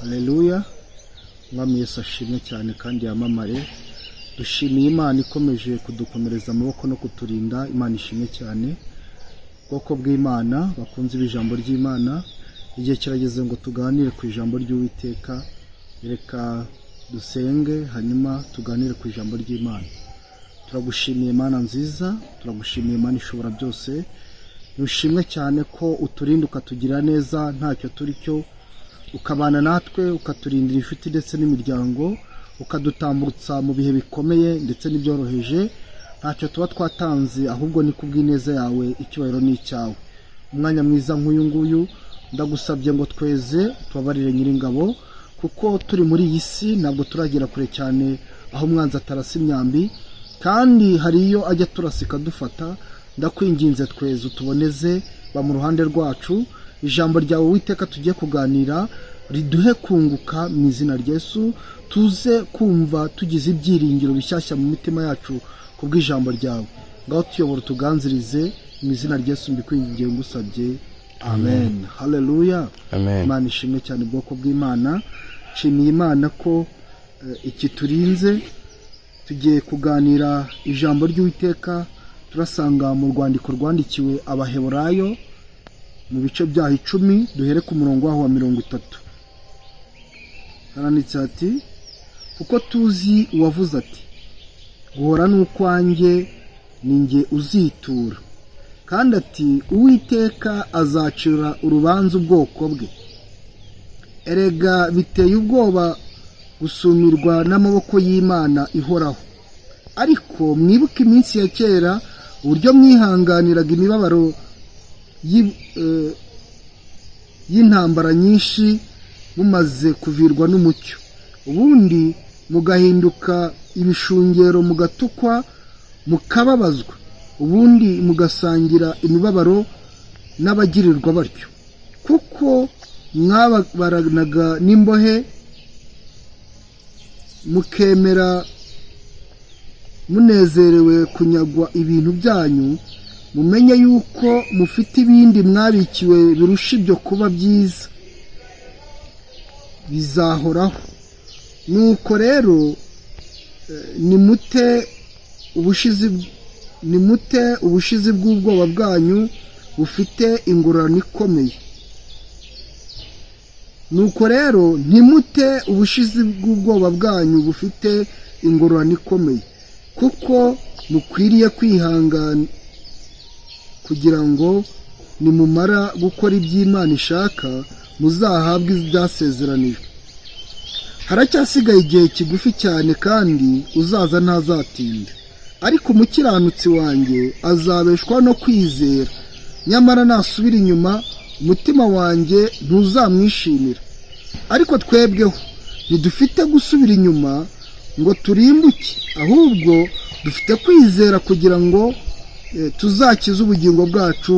Haleluya! Umwami Yesu ashimwe cyane kandi yamamare. Dushimiye Imana ikomeje kudukomereza amaboko no kuturinda. Imana ishimwe cyane. Ubwoko bw'Imana bakunze ijambo ry'Imana, igihe kirageze ngo tuganire ku ijambo ry'Uwiteka. Reka dusenge, hanyuma tuganire ku ijambo ry'Imana. Turagushimiye, Mana nziza, turagushimiye, Mana ishobora byose. Ntushimwe cyane ko uturinda, ukatugirira neza ntacyo turi cyo, ukabana natwe, ukaturindira inshuti ndetse n'imiryango, ukadutambutsa mu bihe bikomeye ndetse n'ibyoroheje. Ntacyo tuba twatanze, ahubwo ni kubw'ineza yawe. Icyubahiro ni icyawe. Umwanya mwiza nk'uyu nguyu, ndagusabye ngo tweze, tubabarire Nyiringabo, kuko turi muri iyi si ntabwo turagera kure cyane aho umwanzi atarasa imyambi, kandi hari iyo ajya turasa ikadufata. Ndakwinginze, tweze, utuboneze, ba mu ruhande rwacu. Ijambo ryawe, Witeka, tugiye kuganira riduhe kunguka mu izina rya Yesu. Tuze kumva tugize ibyiringiro bishyashya mu mitima yacu kubw'ijambo ryawe. Ngaho tuyobora, utuganzirize mu izina rya Yesu mbikwingingiye ngusabye, amen. Haleluya! Amen. Imana ishimwe cyane. Ubwoko bw'Imana, nshimiye Imana ko iki turinze. Tugiye kuganira ijambo ry'Uwiteka, turasanga mu rwandiko rwandikiwe Abaheburayo mu bice byaho 10, duhere ku murongo waho wa 30. Haranditse hati: "Kuko tuzi uwavuze ati: 'Guhora ni ukwanjye, ni njye uzitura,' kandi ati: 'Uwiteka azacira urubanza ubwoko bwe.' Erega biteye ubwoba gusumirwa n'amaboko y'Imana ihoraho. Ariko mwibuke iminsi ya kera, uburyo mwihanganiraga imibabaro y'intambara nyinshi, mumaze kuvirwa n'umucyo, ubundi mugahinduka ibishungero, mugatukwa, mukababazwa, ubundi mugasangira imibabaro n'abagirirwa batyo, kuko mwabaranaga n'imbohe, mukemera munezerewe kunyagwa ibintu byanyu, mumenye yuko mufite ibindi mwabikiwe birusha ibyo kuba byiza, bizahoraho. Nuko rero nimute ubushizi bw'ubwoba bwanyu bufite ingororano ikomeye. Nuko rero ntimute ubushizi bw'ubwoba bwanyu bufite ingororano ikomeye, kuko mukwiriye kwihangana, kugira ngo nimumara gukora iby'Imana ishaka muzahabwe ibyasezeranijwe. Haracyasigaye igihe kigufi cyane, kandi uzaza ntazatinda. Ariko umukiranutsi wanjye azabeshwa no kwizera, nyamara nasubira inyuma, umutima wanjye ntuzamwishimira. Ariko twebweho ntidufite gusubira inyuma ngo turimbuke, ahubwo dufite kwizera kugira ngo tuzakize ubugingo bwacu.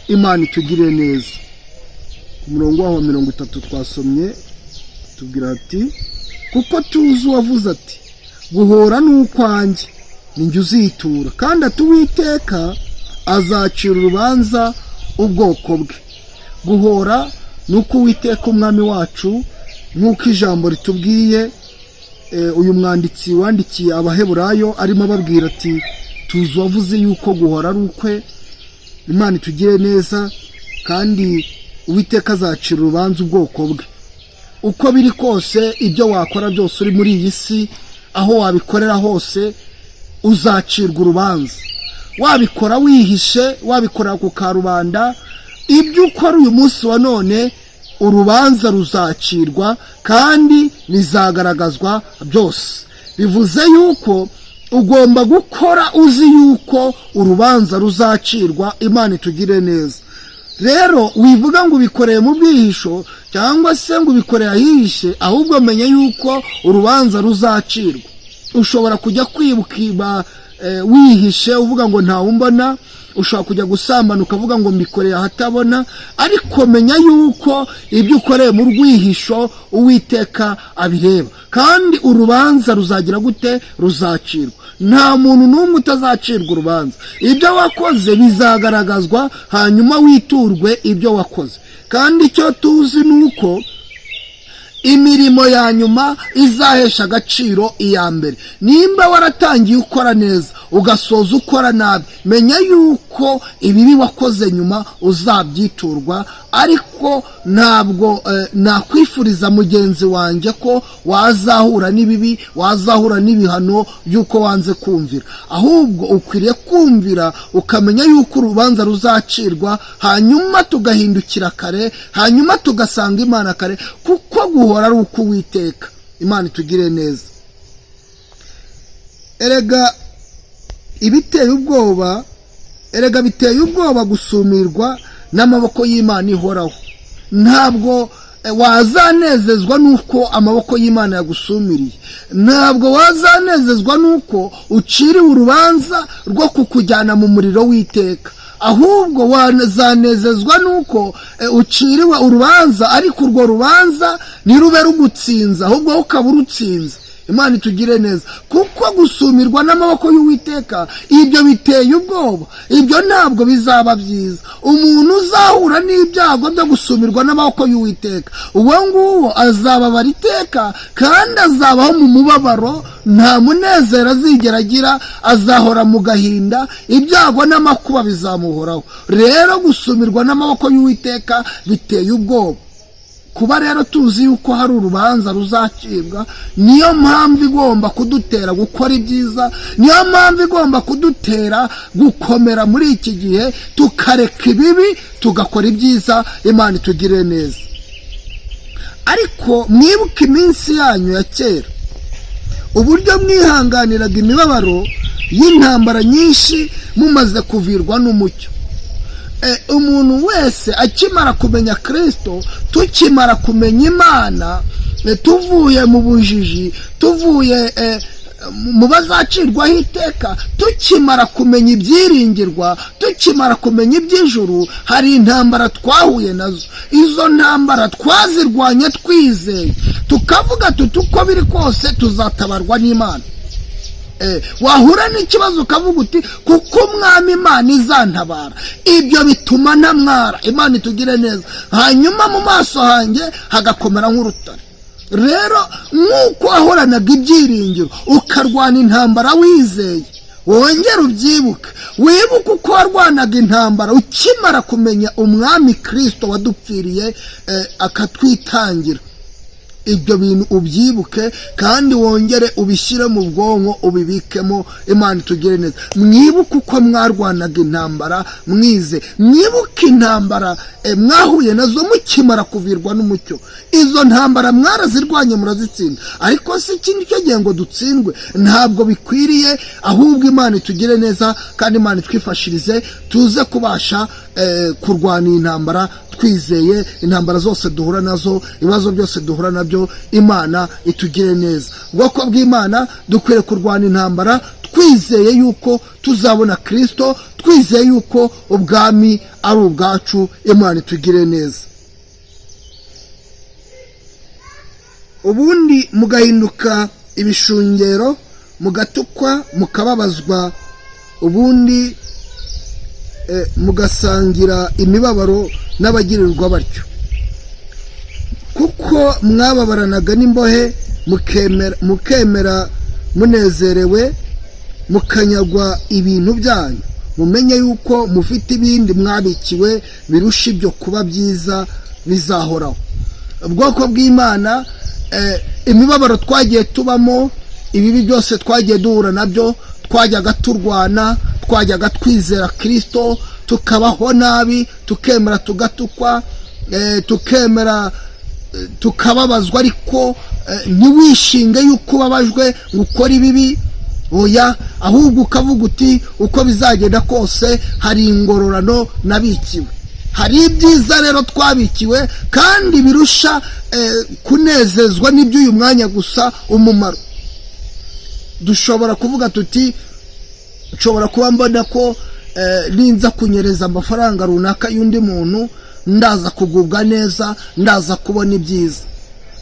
Imana itugirire neza." Ku murongo waho wa 30 twasomye, tubwira ati: "Kuko tuzi uwavuze ati: 'Guhora ni ukwanjye, ni njye uzitura,' kandi ati: 'Uwiteka azacira urubanza ubwoko bwe.'" Guhora ni uko Uwiteka Umwami wacu, nk'uko ijambo ritubwiye, uyu mwanditsi wandikiye Abaheburayo arimo ababwira ati: "Tuzi uwavuze yuko guhora ari ukwe." Imana itugire neza, kandi Uwiteka azacira urubanza ubwoko bwe. Uko biri kose, ibyo wakora byose uri muri iyi si, aho wabikorera hose, uzacirwa urubanza. Wabikora wihishe, wabikora ku karubanda, ibyo ukora uyu munsi wa none, urubanza ruzacirwa kandi bizagaragazwa byose. Bivuze yuko ugomba gukora uzi yuko urubanza ruzacirwa. Imana itugire neza. Rero wivuga ngo ubikoreye mu bwihisho cyangwa se ngo ubikoreye ahihishe, ahubwo menya yuko urubanza ruzacirwa. Ushobora kujya kwibuka wihishe, uvuga ngo ntawumbona. Ushobora kujya gusambana ukavuga ngo mbikoreye ahatabona, ariko menya yuko ibyo ukoreye mu rwihisho Uwiteka abireba, kandi urubanza ruzagira gute? Ruzacirwa. Nta muntu n'umwe utazacirwa urubanza. Ibyo wakoze bizagaragazwa, hanyuma witurwe ibyo wakoze. Kandi icyo tuzi ni uko Imirimo ya nyuma izahesha agaciro iya mbere. Nimba waratangiye ukora neza ugasoza ukora nabi, menya yuko ibibi wakoze nyuma uzabyiturwa. Ariko ntabwo nakwifuriza mugenzi wanjye ko wazahura n'ibibi, wazahura n'ibihano by'uko wanze kumvira. Ahubwo ukwiriye kumvira, ukamenya yuko urubanza ruzacirwa, hanyuma tugahindukira kare, hanyuma tugasanga Imana kare, kuko guhora ari uko Uwiteka. Imana itugire neza. Erega ibiteye ubwoba, erega biteye ubwoba gusumirwa n'amaboko y'Imana ihoraho. Ntabwo wazanezezwa n'uko amaboko y'Imana yagusumiriye, ntabwo wazanezezwa n'uko uciriwe urubanza rwo kukujyana mu muriro w'iteka. Ahubwo wazanezezwa n'uko uciriwe urubanza, ariko urwo rubanza ntirube rugutsinze, ahubwo wowe ukaba urutsinze. Imana itugire neza, kuko gusumirwa n'amaboko y'Uwiteka, ibyo biteye ubwoba, ibyo ntabwo bizaba byiza. Umuntu uzahura n'ibyago byo gusumirwa n'amaboko y'Uwiteka, uwo nguwo azababara iteka kandi azabaho mu mubabaro, nta munezero azigera agira, azahora mu gahinda, ibyago n'amakuba bizamuhoraho. Rero gusumirwa n'amaboko y'Uwiteka biteye ubwoba. Kuba rero tuzi yuko hari urubanza ruzacibwa, niyo mpamvu igomba kudutera gukora ibyiza, niyo mpamvu igomba kudutera gukomera muri iki gihe, tukareka ibibi tugakora ibyiza. Imana itugirire neza. Ariko mwibuke iminsi yanyu ya kera, uburyo mwihanganiraga imibabaro y'intambara nyinshi mumaze kuvirwa n'umucyo. Umuntu wese akimara kumenya Kirisito, tukimara kumenya Imana, tuvuye mu bujiji, tuvuye mu bazacirwaho iteka, tukimara kumenya ibyiringirwa, tukimara kumenya iby'ijuru, hari intambara twahuye nazo. Izo ntambara twazirwanye twizeye, tukavuga tuti: "Uko biri kose tuzatabarwa n'Imana." Wahura n'ikibazo ukavuga uti: "Kuko Umwami Imana izantabara, ibyo bituma ntamwara." Imana itugire neza. Hanyuma mu maso hanjye hagakomera nk'urutare. Rero nk'uko wahoranaga ibyiringiro, ukarwana intambara wizeye, wongere ubyibuke, wibuke uko warwanaga intambara ukimara kumenya Umwami Kirisito wadupfiriye, akatwitangira. Ibyo bintu ubyibuke kandi wongere ubishyire mu bwonko, ubibikemo. Imana itugire neza. Mwibuke uko mwarwanaga intambara mwize, mwibuke intambara mwahuye nazo mukimara kuvirwa n'umucyo. Izo ntambara mwarazirwanye murazitsinda, ariko si ikindi cyo gihe ngo dutsindwe, ntabwo bikwiriye. Ahubwo Imana itugire neza kandi Imana itwifashirize, tuze kubasha kurwana iyi ntambara twizeye. Intambara zose duhura nazo, ibibazo byose duhura nabyo, Imana itugire neza. Ubwoko bw'Imana dukwiye kurwana intambara twizeye yuko tuzabona Kirisito, twizeye yuko ubwami ari ubwacu. Imana itugire neza. Ubundi mugahinduka ibishungero, mugatukwa, mukababazwa, ubundi mugasangira imibabaro n'abagirirwa batyo, kuko mwababaranaga n'imbohe, mukemera munezerewe, mukanyagwa ibintu byanyu. Mumenye yuko mufite ibindi mwabikiwe birusha ibyo kuba byiza, bizahoraho. Ubwoko bw'Imana, imibabaro twagiye tubamo, ibibi byose twagiye duhura nabyo, twajyaga turwana, twajyaga twizera Kirisito, tukabaho nabi, tukemera tugatukwa, tukemera tukababazwa, ariko ntiwishinge yuko ubabajwe ngo ukore ibibi. Oya, ahubwo ukavuga uti: "Uko bizagenda kose hari ingororano nabikiwe." Hari ibyiza rero twabikiwe kandi birusha kunezezwa n'iby'uyu mwanya gusa umumaro. Dushobora kuvuga tuti: "Nshobora kuba mbona ko ninza kunyereza amafaranga runaka y'undi muntu ndaza kugubwa neza, ndaza kubona ibyiza."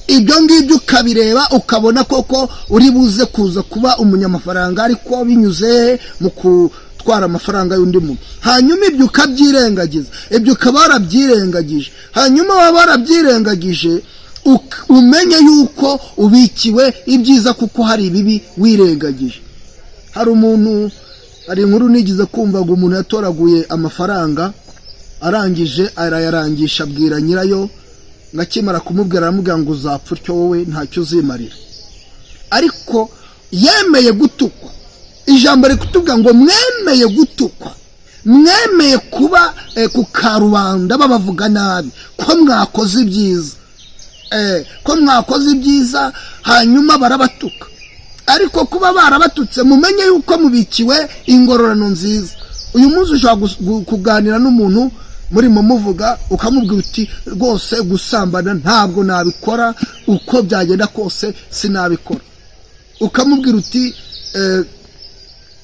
Ibyo ngibyo ukabireba, ukabona koko uri buze kuza kuba umunyamafaranga, ariko binyuze mu gutwara amafaranga y'undi muntu. Hanyuma ibyo ukabyirengagiza, ibyo ukaba warabyirengagije. Hanyuma waba warabyirengagije. Umenye yuko ubikiwe ibyiza kuko hari ibibi wirengagije. Hari umuntu, hari inkuru nigeze kumva ngo umuntu yatoraguye amafaranga, arangije arayarangisha, abwira nyirayo ngo akimara kumubwira aramubwira ngo uzapfa utyo, wowe ntacyo uzimarira. Ariko yemeye gutukwa. Ijambo riri kutubwira ngo mwemeye gutukwa, mwemeye kuba ku karubanda babavuga nabi ko mwakoze ibyiza, ko mwakoze ibyiza, hanyuma barabatuka. Ariko kuba barabatutse, mumenye yuko mubikiwe ingororano nziza. Uyu munsi ushobora kuganira n'umuntu murimo muvuga, ukamubwira uti rwose gusambana ntabwo nabikora, uko byagenda kose sinabikora. Ukamubwira uti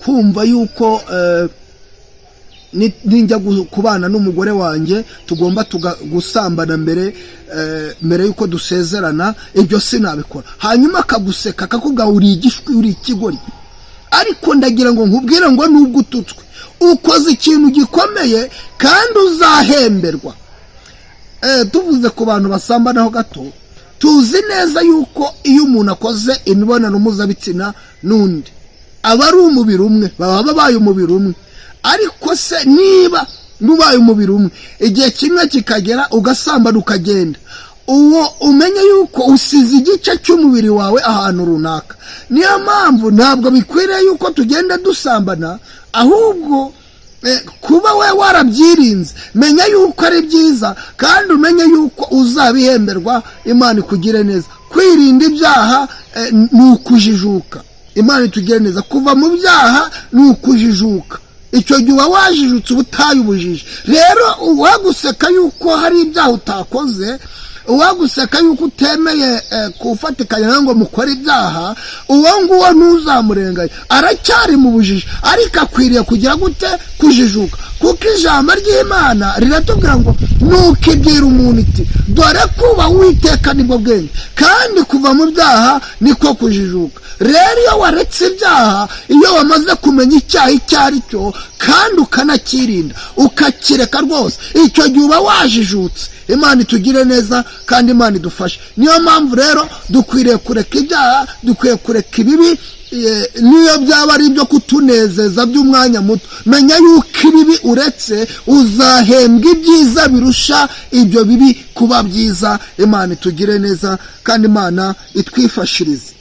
kumva yuko ninjya kubana n'umugore wanjye tugomba gusambana mbere yuko dusezerana, ibyo sinabikora. Hanyuma akaguseka, akakubwira uri igishwi, uri ikigoryi. Ariko ndagira ngo nkubwire ngo nubwo ututswe, ukoze ikintu gikomeye kandi uzahemberwa. Tuvuze ku bantu basambanaho gato, tuzi neza yuko iyo umuntu akoze imibonano mpuzabitsina n'undi aba ari umubiri umwe, baba babaye umubiri umwe. Ariko se niba mubaye umubiri umwe, igihe kimwe kikagera ugasambana ukagenda, uwo umenye yuko usize igice cy'umubiri wawe ahantu runaka. Niyo mpamvu ntabwo bikwiriye yuko tugenda dusambana, ahubwo kuba we warabyirinze, menya yuko ari byiza kandi umenye yuko uzabihemberwa. Imana ikugire neza. Kwirinda ibyaha ni ukujijuka. Imana itugire neza. Kuva mu byaha ni ukujijuka. Icyo gihe uba wajijutse, uba utaye ubujiji. Rero uwaguseka yuko hari ibyaha utakoze, uwaguseka yuko utemeye kufatikanya nawe ngo mukore ibyaha, uwo nguwo ntuzamurenganye, aracyari mu bujiji. Ariko akwiriye kugira gute? Kujijuka. Kuko ijambo ry'Imana riratubwira ngo nukibwira umuntu iti dore kuba Uwiteka nibwo bwenge, kandi kuva mu byaha niko kujijuka. Rero iyo waretse ibyaha, iyo wamaze kumenya icyaha icyo ari cyo kandi ukanakirinda, ukakireka rwose, icyo gihe uba wajijutse. Imana itugire neza kandi Imana idufashe. Niyo mpamvu rero dukwiriye kureka ibyaha, dukwiye kureka ibibi, niyo byaba ari ibyo kutunezeza by'umwanya muto. Menya yuko ibibi uretse uzahembwa ibyiza birusha ibyo bibi kuba byiza. Imana itugire neza kandi Imana itwifashirize.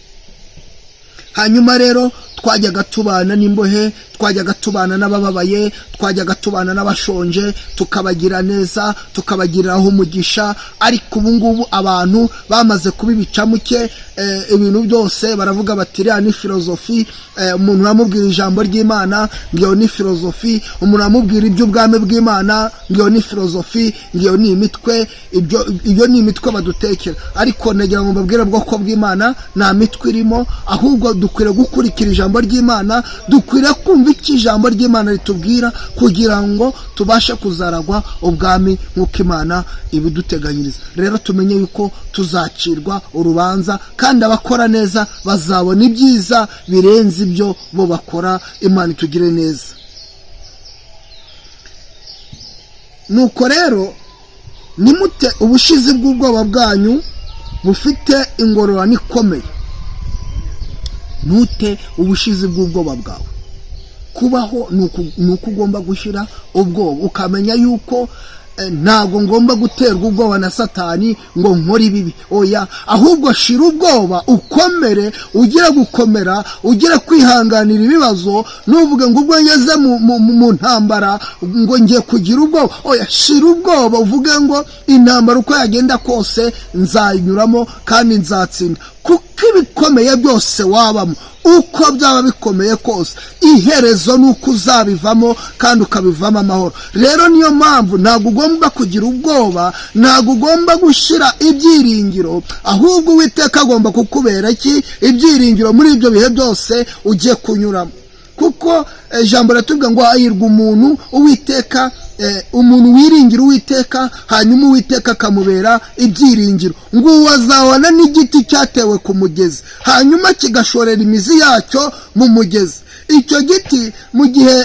Hanyuma rero twajyaga tubana n'imbohe, twajyaga tubana n'abababaye, twajyaga tubana n'abashonje, tukabagira neza, tukabagiriraho umugisha. Ariko ubu ngubu abantu bamaze kuba ibicamuke, ibintu byose baravuga bati iriya ni filozofi. Umuntu uramubwira ijambo ry'Imana ngo iyo ni filozofi, umuntu aramubwira iby'ubwami bw'Imana ngo iyo ni filozofi, ngo iyo ni imitwe, ibyo ni imitwe badutekera. Ariko nagira ngo mbabwire, bwoko bw'Imana, nta mitwe irimo, ahubwo dukwiriye gukurikira ijambo ry'Imana, dukwiriye kumva icyo ijambo ry'Imana ritubwira kugira ngo tubashe kuzaragwa ubwami nk'uko Imana ibiduteganyiriza. Rero tumenye yuko tuzacirwa urubanza, kandi abakora neza bazabona ibyiza birenze ibyo bo bakora. Imana itugire neza. Nuko rero nimute ubushizi bw'ubwoba bwanyu bufite ingororano ikomeye. Ntute ubushizi bw'ubwoba bwawe. Kubaho ni uko ugomba gushyira ubwoba, ukamenya yuko ntabwo ngomba guterwa ubwoba na Satani ngo nkore ibibi. Oya, ahubwo shira ubwoba, ukomere, ugire gukomera, ugire kwihanganira ibibazo. Ntuvuge ngo ubwo ngeze mu ntambara ngo ngiye kugira ubwoba. Oya, shira ubwoba, uvuge ngo intambara uko yagenda kose nzayinyuramo kandi nzatsinda. Kuko ibikomeye byose wabamo, uko byaba bikomeye kose, iherezo ni uko uzabivamo kandi ukabivamo amahoro. Rero niyo mpamvu ntabwo ugomba kugira ubwoba, ntabwo ugomba gushyira ibyiringiro, ahubwo Uwiteka agomba kukubera iki? Ibyiringiro muri ibyo bihe byose ugiye kunyuramo. Kuko ijambo riratubwira ngo hahirwa umuntu Uwiteka, umuntu wiringira Uwiteka, hanyuma Uwiteka akamubera ibyiringiro. Ngo uwo azabona n'igiti cyatewe ku mugezi, hanyuma kigashorera imizi yacyo mu mugezi. Icyo giti mu gihe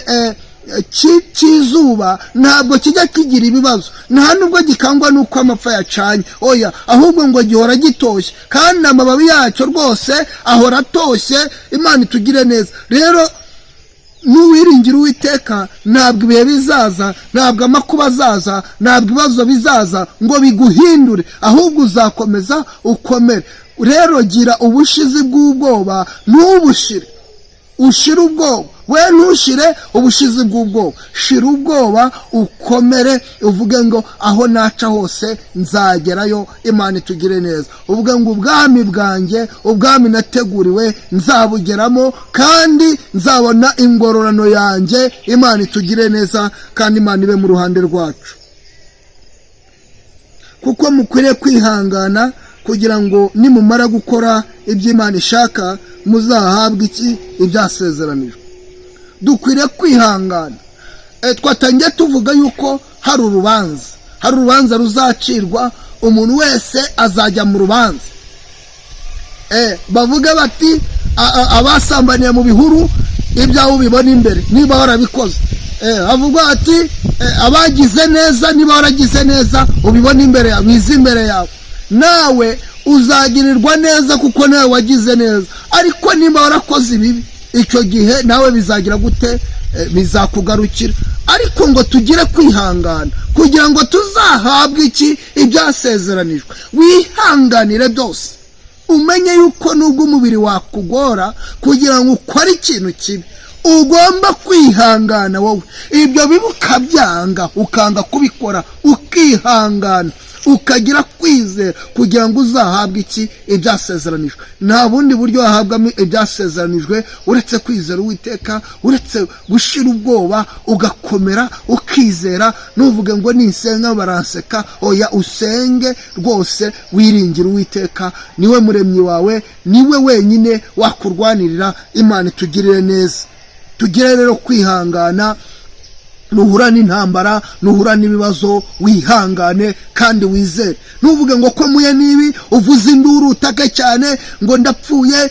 cy'izuba ntabwo kijya kigira ibibazo, nta nubwo gikangwa n'uko amapfa yacanye, oya, ahubwo ngo gihora gitoshye, kandi amababi yacyo rwose ahora atoshye. Imana itugire neza. Rero n'uwiringira Uwiteka, ntabwo ibihe bizaza, ntabwo amakuba azaza, ntabwo ibibazo bizaza ngo biguhindure, ahubwo uzakomeza ukomere. Rero gira ubushizi bw'ubwoba, ntubushire, ushire ubwoba, we ntushire ubushizi bw'ubwoba, shira ubwoba, ukomere, uvuge ngo aho naca hose nzagerayo. Imana itugire neza. Uvuge ngo ubwami bwanjye, ubwami nateguriwe, nzabugeramo kandi nzabona ingororano yanjye. Imana itugire neza kandi Imana ibe mu ruhande rwacu. Kuko mukwiriye kwihangana kugira ngo nimumara gukora ibyo Imana ishaka, muzahabwe iki? Ibyasezeranijwe. Dukwiriye kwihangana. Twatangiye tuvuga yuko hari urubanza, hari urubanza ruzacirwa, umuntu wese azajya mu rubanza. Bavuge bati abasambaniye mu bihuru, ibyawe ubibona imbere niba warabikoze. Havugwa ati abagize neza, niba waragize neza, ubibona imbere yawe, bize imbere yawe, nawe uzagirirwa neza kuko nawe wagize neza. Ariko niba warakoze ibibi, icyo gihe nawe bizagira gute? Bizakugarukira. Ariko ngo tugire kwihangana kugira ngo tuzahabwe iki? Ibyasezeranijwe. Wihanganire byose, umenye yuko nubwo umubiri wakugora kugira ngo ukore ikintu kibi, ugomba kwihangana wowe, ibyo bibi ukabyanga, ukanga kubikora, ukihangana, ukagira kwizera kugira ngo uzahabwe iki? Ibyasezeranijwe. Nta bundi buryo wahabwamo ibyasezeranijwe uretse kwizera Uwiteka, uretse gushira ubwoba, ugakomera, ukizera. Ntuvuge ngo ninsenga baranseka, oya, usenge rwose wiringire Uwiteka, niwe muremyi wawe, niwe wenyine wakurwanirira. Imana itugirire neza. Tugire rero kwihangana. Nuhura n'intambara, nuhura n'ibibazo, wihangane kandi wizere. Ntuvuge ngo ko muye n'ibi, uvuze induru, utake cyane ngo ndapfuye,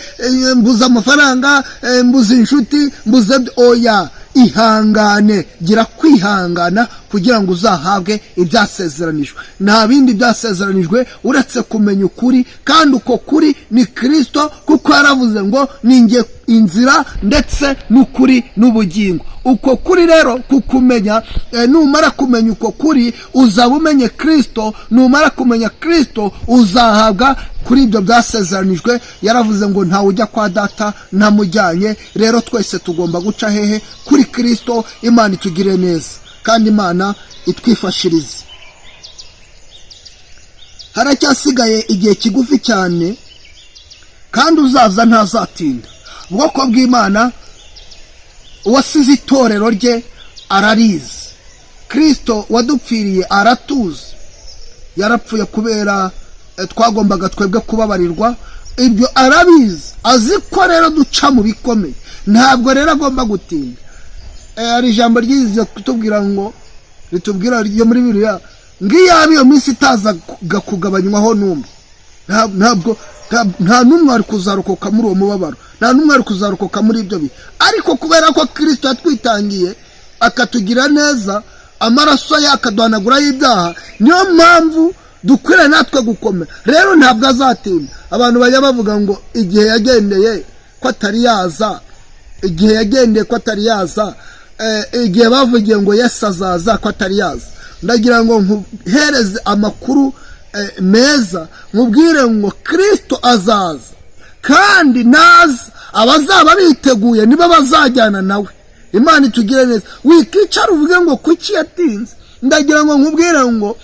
mbuze amafaranga, mbuze inshuti, mbuze, oya, ihangane, gira kwihangana kugira ngo uzahabwe ibyasezeranijwe. Nta bindi byasezeranijwe uretse kumenya ukuri, kandi uko kuri ni Kirisito, kuko yaravuze ngo ni nge inzira ndetse n'ukuri n'ubugingo. Uko kuri rero kukumenya, numara kumenya uko kuri, uzaba umenye Kirisito. Numara kumenya Kirisito, uzahabwa kuri ibyo byasezeranijwe. Yaravuze ngo ntawe ujya kwa Data ntamujyanye. Rero twese tugomba guca hehe? Kuri Kirisito. Imana itugire neza kandi Imana itwifashirize. Haracyasigaye igihe kigufi cyane, kandi uzaza ntazatinda. Ubwoko bw'Imana, uwasize itorero rye ararizi. Kirisito wadupfiriye aratuzi, yarapfuye kubera twagombaga twebwe kubabarirwa. Ibyo arabizi, azi ko rero duca mu bikomeye, ntabwo rero agomba gutinda. Hari ijambo ryiza kutubwira ngo ritubwira ryo muri Bibiliya ngo iyaba iyo minsi itazaga kugabanywaho n'umwe, ntabwo nta n'umwe wari kuzarokoka muri uwo mubabaro, nta n'umwe wari kuzarokoka muri ibyo bihe. Ariko kubera ko Kirisito yatwitangiye, akatugira neza, amaraso ye akaduhanaguraho ibyaha, niyo mpamvu dukwiriye natwe gukomera. Rero ntabwo azatinda. Abantu bajya bavuga ngo igihe yagendeye ko atari yaza, igihe yagendeye ko atari yaza, igihe bavugiye ngo Yesu azaza ko atari yaza. Ndagira ngo nkuhereze amakuru meza, nkubwire ngo Kirisito azaza, kandi naza abazaba biteguye nibo bazajyana nawe. Imana itugire neza. Wikicara uvuge ngo kuki yatinze. Ndagira ngo nkubwire ngo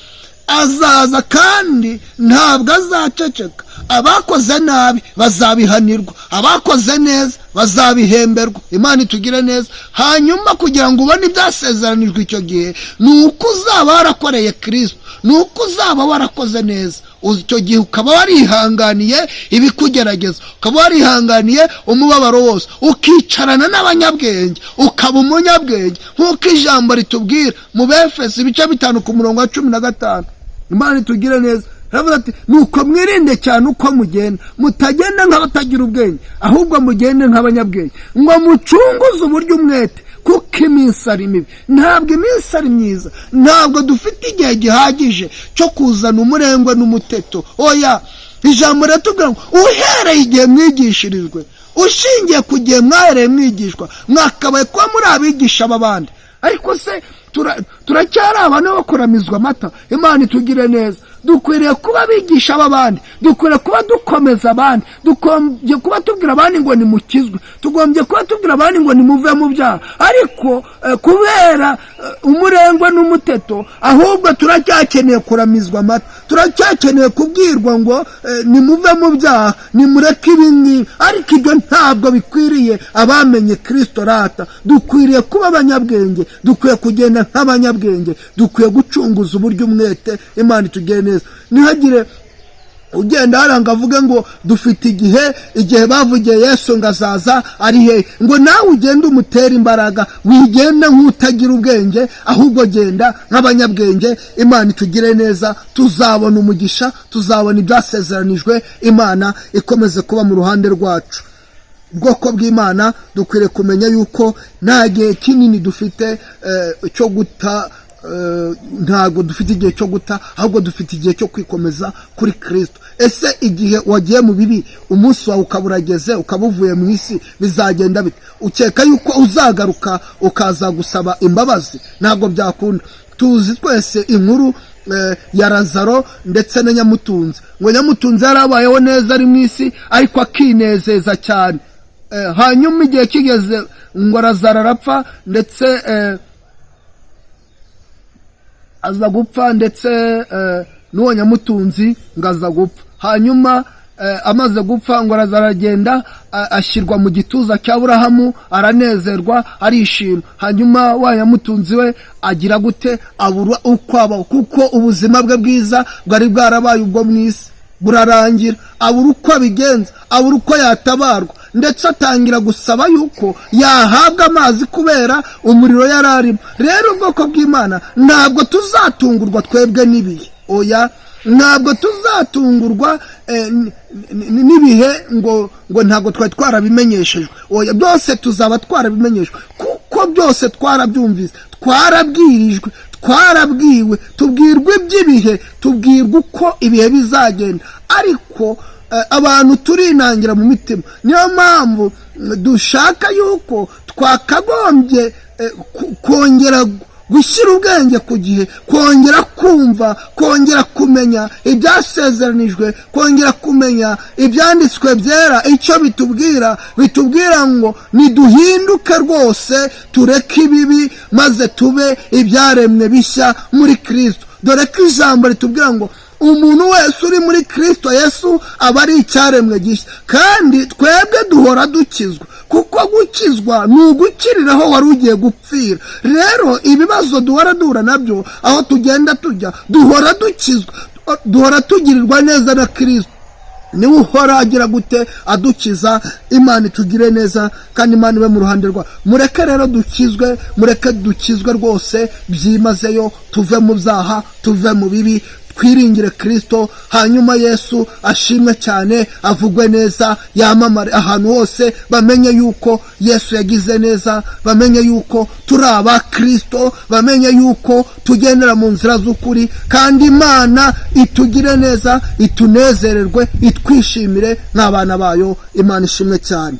azaza kandi ntabwo azaceceka. Abakoze nabi bazabihanirwa, abakoze neza bazabihemberwa. Imana itugire neza. Hanyuma kugira ngo ubone ibyasezeranijwe icyo gihe, ni uko uzaba warakoreye Kirisito, ni uko uzaba warakoze neza icyo gihe, ukaba warihanganiye ibikugerageza, ukaba warihanganiye umubabaro wose, ukicarana n'abanyabwenge, ukaba umunyabwenge nk'uko ijambo ritubwira mu Befesi ibice 5 ku murongo wa 15. Imana itugire neza. Aravuga ati nuko mwirinde cyane uko mugenda, mutagenda nk'abatagira ubwenge, ahubwo mugende nk'abanyabwenge, ngo mucunguze uburyo umwete. Kuko iminsi ari mibi, ntabwo iminsi ari myiza, ntabwo dufite igihe gihagije cyo kuzana umurengwe n'umuteto. Oya, ijambo riratubwira ngo uhereye igihe mwigishirijwe, ushingiye ku gihe mwahereye mwigishwa, mwakabaye kuba muri abigisha b'abandi. Ariko se turacyari abantu bo kuramizwa amata? Imana itugire neza. Dukwiriye kuba abigisha b'abandi, dukwiriye kuba dukomeza abandi, dugombye kuba tubwira abandi ngo nimukizwe, tugombye kuba tubwira abandi ngo nimuve mu byaha. Ariko kubera umurengwe n'umuteto, ahubwo turacyakeneye kuramizwa amata, turacyakeneye kubwirwa ngo nimuve mu byaha, nimureke ibi ngibi. Ariko ibyo ntabwo bikwiriye abamenye Kirisito rata. Dukwiriye kuba abanyabwenge, dukwiye kugenda nk'abanyabwenge, dukwiye gucunguza uburyo umwete. Imana itugire neza. Ntihagire ugenda hariya ngo avuge ngo dufite igihe, igihe bavugiye Yesu ngo azaza ari hehe, ngo nawe ugende umutere imbaraga. Wigenda nk'utagira ubwenge, ahubwo genda nk'abanyabwenge. Imana itugire neza. Tuzabona umugisha, tuzabona ibyasezeranijwe. Imana ikomeze kuba mu ruhande rwacu. Ubwoko bw'Imana, dukwiriye kumenya yuko nta gihe kinini dufite cyo guta. Ntabwo dufite igihe cyo guta, ahubwo dufite igihe cyo kwikomeza kuri Kirisito. Ese igihe wagiye mu bibi, umunsi wawe ukaba urageze, ukaba uvuye mu isi, bizagenda bite? Ukeka yuko uzagaruka ukaza gusaba imbabazi? Ntabwo byakunda. Tuzi twese inkuru ya Lazaro ndetse na Nyamutunzi. Ngo Nyamutunzi yarabayeho neza ari mu isi, ariko akinezeza cyane. Hanyuma igihe kigeze ngo Lazaro arapfa, ndetse aza gupfa, ndetse n'uwo Nyamutunzi ngo aza gupfa. Hanyuma amaze gupfa, ngo araza aragenda ashyirwa mu gituza cya Burahamu, aranezerwa, arishima. Hanyuma wa Nyamutunzi we agira gute? Abura uko abaho, kuko ubuzima bwe bwiza bwari bwarabaye ubwo mu isi burarangira. Abura uko abigenza, abura uko yatabarwa, ndetse atangira gusaba yuko yahabwa amazi kubera umuriro yari arimo. Rero ubwoko bw'Imana, ntabwo tuzatungurwa twebwe n'ibihe. Oya, ntabwo tuzatungurwa n'ibihe ngo ntabwo twari twarabimenyeshejwe. Oya, byose tuzaba twarabimenyeshejwe, kuko byose twarabyumvise, twarabwirijwe, twarabwiwe, tubwirwa iby'ibihe, tubwirwa uko ibihe bizagenda. Ariko abantu turinangira mu mitima. Niyo mpamvu dushaka yuko twakagombye kongera gushyira ubwenge ku gihe, kongera kumva, kongera kumenya ibyasezeranijwe, kongera kumenya ibyanditswe byera icyo bitubwira. Bitubwira ngo niduhinduke rwose, tureke ibibi, maze tube ibyaremwe bishya muri Kirisito. Dore ko ijambo ritubwira ngo umuntu wese uri muri Kirisito Yesu aba ari icyaremwe gishya. Kandi twebwe duhora dukizwa, kuko gukizwa ni ugukiriraho wari ugiye gupfira. Rero ibibazo duhora duhura nabyo, aho tugenda tujya, duhora dukizwa, duhora tugirirwa neza na Kirisito. Niwe uhora agira gute? Adukiza. Imana itugire neza, kandi Imana ibe mu ruhande rwa. Mureke rero dukizwe, mureke dukizwe rwose byimazeyo, tuve mu byaha, tuve mu bibi, twiringire Kirisito. Hanyuma Yesu ashimwe cyane, avugwe neza, yamamare ahantu hose, bamenye yuko Yesu yagize neza, bamenye yuko turi aba Kirisito, bamenye yuko tugendera mu nzira z'ukuri. Kandi Imana itugire neza, itunezererwe, itwishimire nk'abana bayo. Imana ishimwe cyane.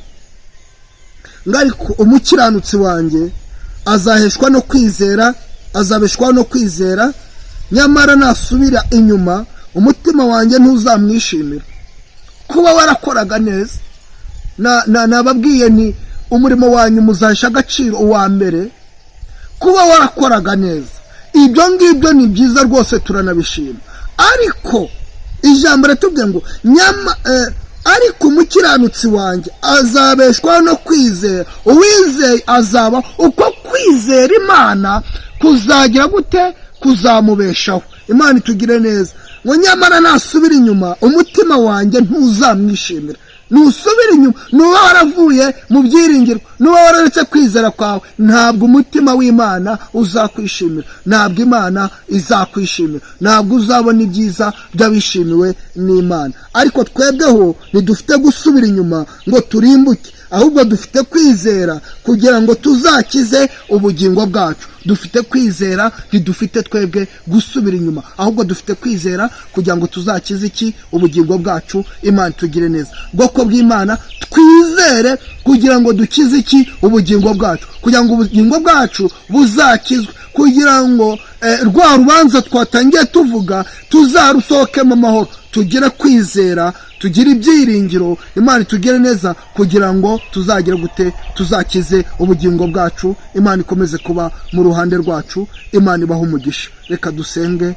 Ariko umukiranutsi wanjye azaheshwa no kwizera, azabeshwaho no kwizera. Nyamara nasubira inyuma, umutima wanjye ntuzamwishimira. Kuba warakoraga neza, nababwiye ni umurimo wanyu muzahesha agaciro uwa mbere. Kuba warakoraga neza, ibyo ngibyo ni byiza rwose, turanabishima. Ariko ijambo riratubwira ngo nyama ariko umukiranutsi wanjye azabeshwaho no kwizera. Uwizeye azaba uko kwizera Imana kuzagira gute? Kuzamubeshaho. Imana itugire neza. Ngo nyamara nasubira inyuma, umutima wanjye ntuzamwishimira. Nusubira inyuma, nuba waravuye mu byiringiro, nuba wararetse kwizera kwawe, ntabwo umutima w'Imana uzakwishimira, ntabwo Imana izakwishimira, ntabwo uzabona ibyiza by'abishimiwe n'Imana. Ariko twebweho ntidufite gusubira inyuma ngo turimbuke. Ahubwo dufite kwizera kugira ngo tuzakize ubugingo bwacu. Dufite kwizera, ntidufite twebwe gusubira inyuma, ahubwo dufite kwizera kugira ngo tuzakize iki? Ubugingo bwacu. Imana tugire neza. Bwoko bw'Imana, twizere kugira ngo dukize iki? Ubugingo bwacu, kugira ngo ubugingo bwacu buzakizwe, kugira ngo rwa rubanza twatangiye tuvuga tuzarusohokemo amahoro. Tugire kwizera, tugire ibyiringiro. Imana itugire neza kugira ngo tuzagire gute? Tuzakize ubugingo bwacu. Imana ikomeze kuba mu ruhande rwacu. Imana ibaha umugisha. Reka dusenge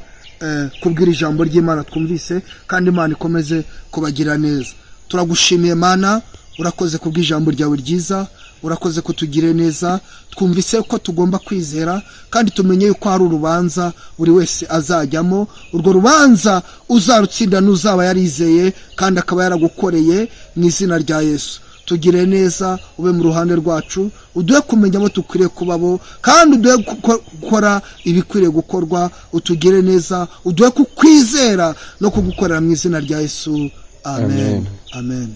kubwira ijambo ry'Imana twumvise, kandi Imana ikomeze kubagira neza. Turagushimiye Mana, urakoze kubw'ijambo ryawe ryiza, urakoze kutugire neza. Twumvise ko tugomba kwizera, kandi tumenye yuko hari urubanza buri wese azajyamo. Urwo rubanza uzarutsinda n'uzaba yarizeye kandi akaba yaragukoreye. Mu izina rya Yesu, tugire neza, ube mu ruhande rwacu, uduhe kumenya abo dukwiriye kuba bo, kandi uduhe gukora ibikwiriye gukorwa. Utugire neza, uduhe kukwizera no kugukorera. Mu izina rya Yesu, amen. Amen. Amen.